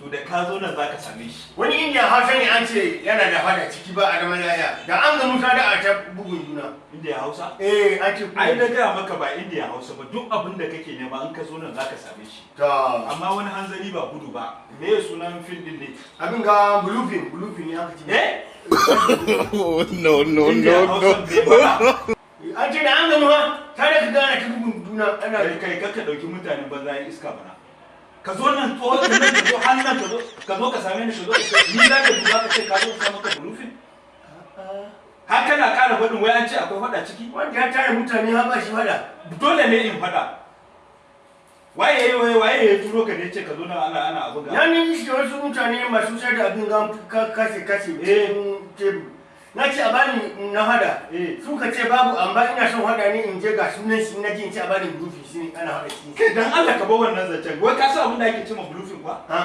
To da ka zo nan zaka same shi. Wani Indiya Hausa ne, an ce yana da fada ciki, ba a zaman laya. Da an ga musa da a ta bugun juna. Indiya Hausa? Eh, an ce. Ai na gaya maka, ba Indiya Hausa ba, duk abin da kake nema, in ka zo nan zaka same shi. Ta. Amma wani hanzari ba gudu ba. Me ya sunan fim din ne? Abin ga bluefin, bluefin ne aka ce. Eh. No, no, Indiya no, Hausa no. bai faɗa. An ce da an gamu ha tare ka gana ta bugun juna ana. Kai kai, kakka dauki mutanen banza yan iska bana. Ka zo nan, tsohon ka nan, ka zo har nan, ka zo ka same ni, ka zo ka ce ni za ka duba, ka ce ka zo ka maka bulufin. Har kana ƙara faɗin wai an ce akwai faɗa ciki. Wanda ya tare mutane ha ba shi fada. Dole ne in faɗa. Waye yayi waye waye ya turo ka ne ce ka zo nan ana abin ga? Na ni shi wasu mutane masu sai da abin ga kase kase cikin tebur. Na ce a bani na hada. Suka ce babu, amma ina son hada ne, in je ga sunan shi na ji, in ce a bani bluefin shi ne ana hada shi. Kai, dan Allah ka bar wannan zancen. Wai ka san abin da ake cewa bluefin kuwa? A'a.